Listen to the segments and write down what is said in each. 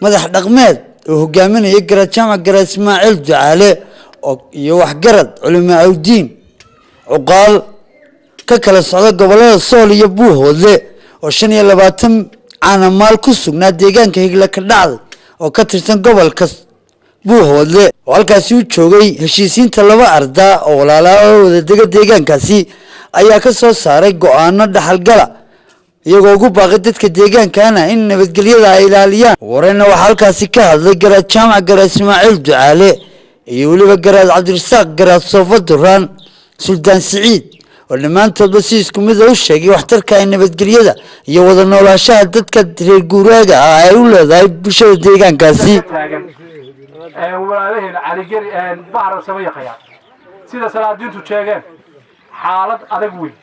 Madax dhaqmeed oo hogaaminaya Garaad Jaamac Garaad Ismaaciil Ducaale iyo waxgarad, culimaa awdiin, cuqaal ka kala socda gobolada Sool iyo Buuhoodle oo 25 caanamaal ku sugnaa deegaanka Higla ka dhacday oo ka tirsan gobolka Buuhoodle, oo halkaasi u joogay heshiisiinta laba ardaa oo walaalaa oo wadadega deegaankaasi, ayaa ka soo saaray go-aano dhaxalgala, iyagoo ugu baaqay dadka deegaankana in nabadgelyada ay ilaaliyaan. Ugu horeyna waxaa halkaasi ka hadlay Garaad Jaamac Garaad Ismaaciil Ducaale iyo weliba Garaad Cabdirasaaq Garaad Soofa Duraan, Suldaan Siciid, oo dhammaantoodba si isku mid a u sheegay waxtarka ay nabadgelyada iyo wada noolaanshaha dadka reer guuraaga ah ay u leedahay bulshada deegaankaasi. Taagan walaalaheen Caligeri Bahar sama yaqayaan sida salaadiintu sheegeen, xaalad adag weyn.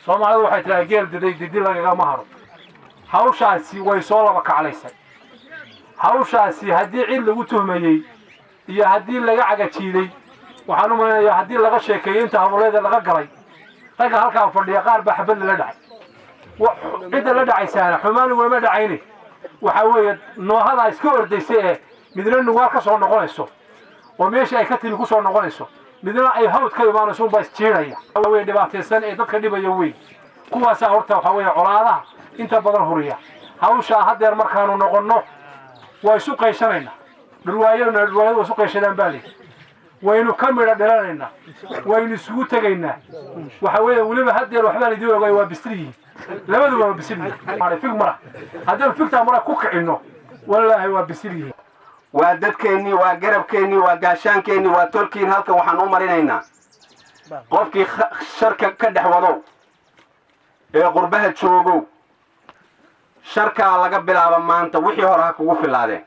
Soomaalidu waxay tiraa, "Geel diday didi lagagama haro." Hawshaasi way soo laba kaclaysay. Hawshaasi haddii cid lagu tuhmayey iyo haddii laga cagajiiday, waxaan u malaynayaa haddii laga sheekeeyey inta habuleeda laga galay, ragga halkaa fadhiya qaar baa xabad lala dhacay. Cidda la dhacaysaana xumaan ugama dhacayne, waxaa weeye noohadaa iska ordaysa ee midna nugaal ka soo noqonayso oo meeshii ay ka timi ku soo noqonayso, midna ay hawd ka imaanayso, unbaa isjiidhaya. Waxa weeye dhibaataysan ee dadka dhibaya weyn kuwaasaa horta waxaa weeye colaadaha inta badan huriya. Hawshaa haddeer markaanu noqonno waa isu qayshanaynaa. Dhurwaayona dhurwaayadu waa isu qayshadaan baa lihi. Waynu ka midha dhilanaynaa, waynu isugu tegaynaa. Waxa weeye weliba haddeer waxbaan idiin ogay, waa bisil yihiin labaduba, waa bisil yihiin. Fig mara haddaan figtaa mara ku kicinno, wallaahi waa bisil yihiin. Waa dadkeennii, waa garabkeennii, waa gaashaankeenii, waa tolkiin. Halkan waxaan u marinaynaa qofkii sharka ka dhex wadow ee qurbaha joogow, sharkaa laga bilaabo maanta, wixii hore ha kugu filaadeen.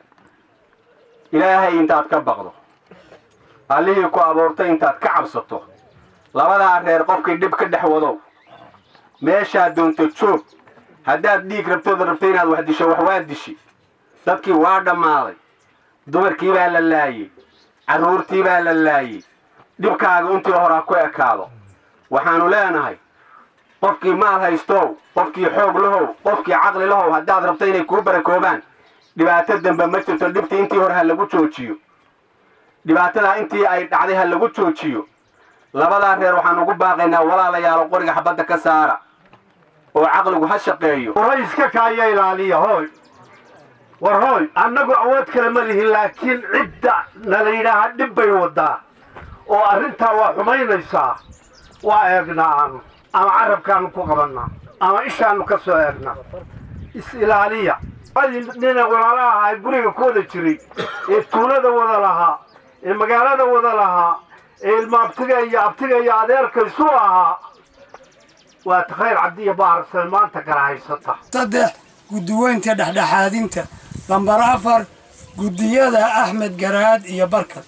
Ilaahay intaad ka baqdo, Allihii ku abuurtay intaad ka cabsato, labadaa reer qofkii dhib ka dhex wadow, meeshaad doonto joog. Haddaad dhiig rabtood rabto inaad wax disho, wax waa dishi. Dadkii waa dhammaaday, dumarkii baa la laayey, carruurtii baa la laayey. Dhibkaaga intii hore ha ku ekaado. Waxaanu leenahay, qofkii maal haystow, qofkii xoog lahow, qofkii caqli lahow, haddaad rabto inay kuu barakoobaan, dhibaato dambe ma jirto. Dhibtii intii hore ha lagu joojiyo, dhibaatadaa intii ay dhacday ha lagu joojiyo. Labadaa reer waxaan ugu baaqaynaa, walaalayaalo, qoriga xabadda ka saara oo caqligu ha shaqeeyo. Warayska kaaya ilaaliya. Hooy, war hooy, annagu awood kale ma lihin, laakiin cidda nala yidhaaha dhib bay wadaa oo arrintaa waa xumaynaysaa, waa eegnaa aanu ama carabkaanu ku qabannaa ama ishaanu ka soo eegnaa. Is ilaaliya. Nina walaalaha ahaa guriga ku wada jiray ee tuulada wada lahaa ee magaalada wada lahaa ee ilma abtiga iyo abtiga iyo adeerka isu ahaa, waa Takhayr Cabdi iyo Bahar Salmaanta kala haysata. Saddex, guddiweynta dhexdhexaadinta. Lambar 4, guddiyada Axmed Garaad iyo Barkad.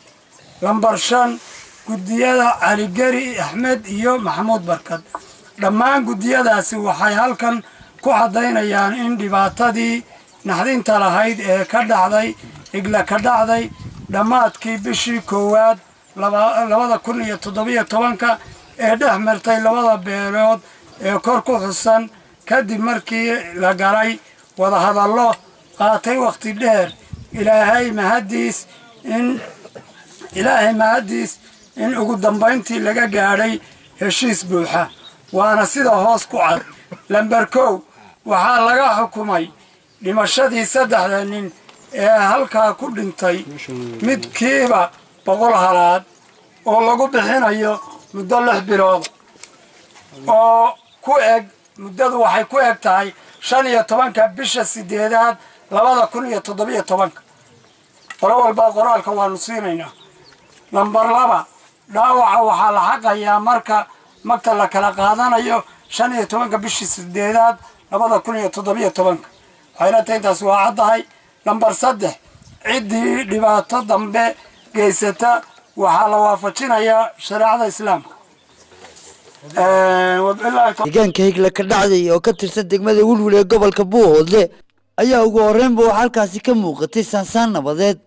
Lambar 5, guddiyada Caligeri Axmed iyo Maxamuud Barkad. Dhammaan guddiyadaasi waxay halkan ku caddaynayaan in dhibaatadii naxdinta lahayd ee ka dhacday Higla ka dhacday dhammaadkii bishii koowaad 2017-ka ee dhex martay labada beelood ee kor ku xusan, kadib markii la galay wadahadallo qaatay wakhti dheer, Ilaahay mahaddiis in ugu dambayntii laga gaadhay heshiis buuxa, waana sida hoos ku cad. Lamber 1, waxaa laga xukumay dhimashadii saddexda nin ee halkaa ku dhintay midkiiba 100 halaad oo lagu bixinayo muddo 6 bilood oo ku eg. Muddadu waxay ku eg tahay 15-ka bisha sideedaad 2017-ka. Qolo walba qoraalka waanu siinaynaa. Lambar 2, dhaawaca waxaa la xaqayaa marka magta la kala qaadanayo 15-ka bishii sideedaad 2017-ka. Waxayna tahay intaas waa caddahay. Lambar 3, ciddii dhibaato dambe geysata waxaa la waafajinayaa shareecada Islaamka. Deegaanka Higla ka dhacday oo ka tirsan degmada Wilwil ee gobolka Buuhoodle ayaa ugu horreynba waxaa halkaasi ka muuqatay saansaan nabadeed,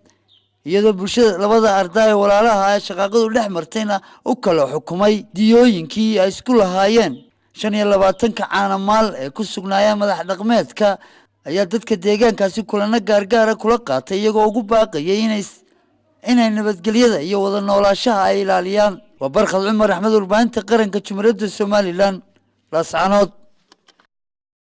iyadoo bulshada labada arday ee walaalaha ee shaqaaqadu dhex martayna u kala xukumay diyooyinkii ay isku lahaayeen 25-ka caanamaal ee ku sugnaayeen madax dhaqmeedka. Ayaa dadka deegaankaasi kulano gaargaara kula qaatay, iyagoo ugu baaqayay inay nabadgelyada iyo wada noolaashaha ay ilaaliyaan. Waa Barkhad Cumar Axmed, warbaahinta qaranka Jumhuuriyadda Somaliland, Laascanood.